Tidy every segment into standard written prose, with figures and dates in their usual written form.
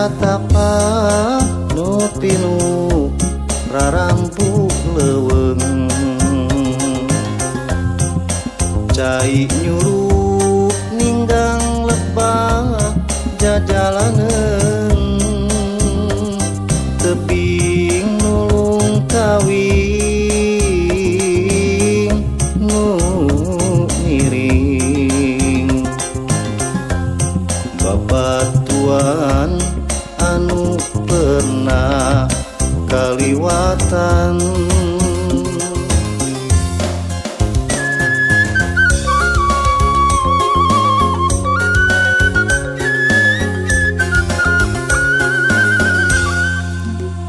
Satapak nu pinuh rarampu leuweung, cai nyurup ninggang lebah jajalaneun, tebing nulung kawing nu miring, babatuan anu pernah kaliwatan.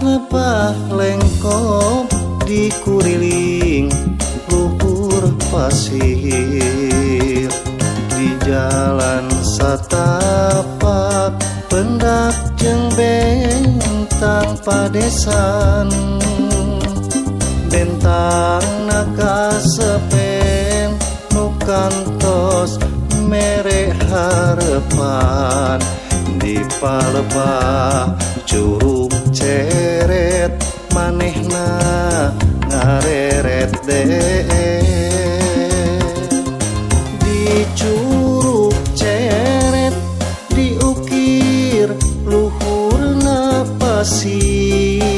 Lebah lengkop dikuriling luhur pasir, di jalan satapak pendak jeung bentang padesan, bentang nakasepen nu kantos mere harepan, di palebah curug ceret manehna ngareret di curug ceret diukir luhurna pasir,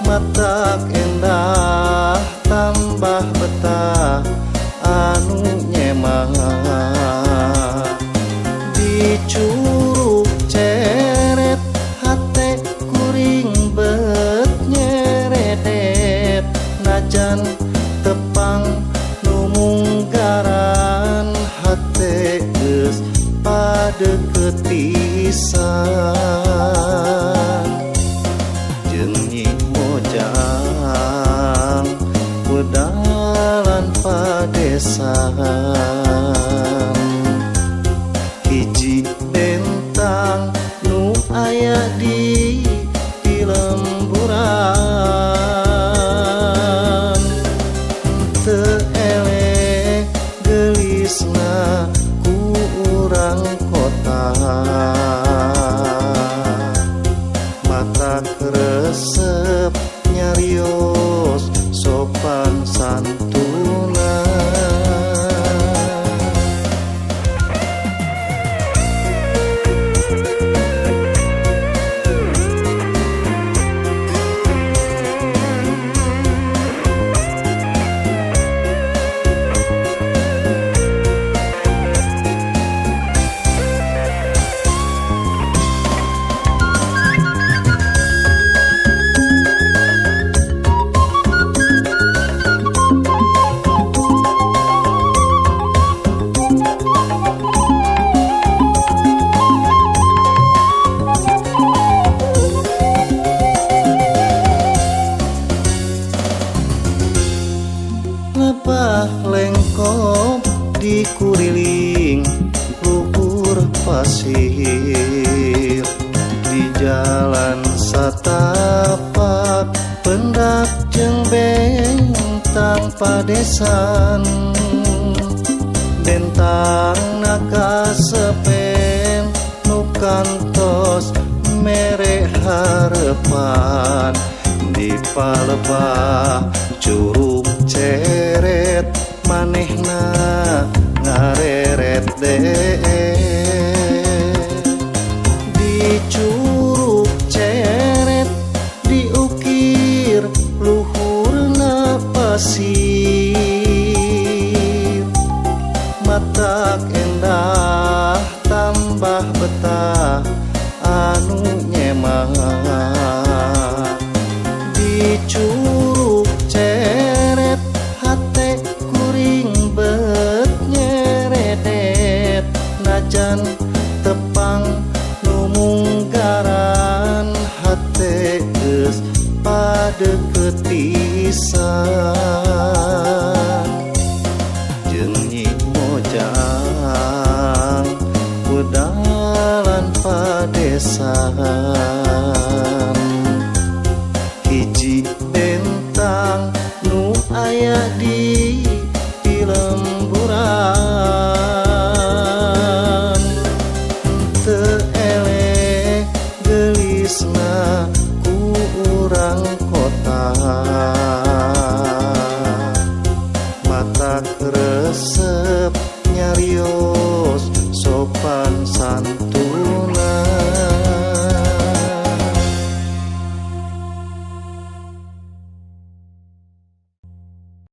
matak endah tambah betah anu nyemah. Di curug ceret hate kuring bet nyeredet, najan tepang nu munggaran hate geus padeukeut pisan. Jeung Nyi Mojang wedalan padesan, hiji bentang nu aya di lemburan, teu eleh geulisna ku urang kota, matak resep nyarios sopan santuna. Lebah lengkop dikuriling luhur pasir, di jalan satapak pendak jeung bentang padesan, bentang nakasepen nu kantos mere harepan, di palebah curug ceret manehna ngareret di curug ceret diukir luhurna pasir, matak endah tambah betah anu nyemah. Di curug ceret hate kuring bet nyeredet, najan tepang nu munggaran hate geus padeukeut pisan. Jeung Nyi Mojang wedalan padesan, hiji bentang nu aya di lemburan, teu Resep.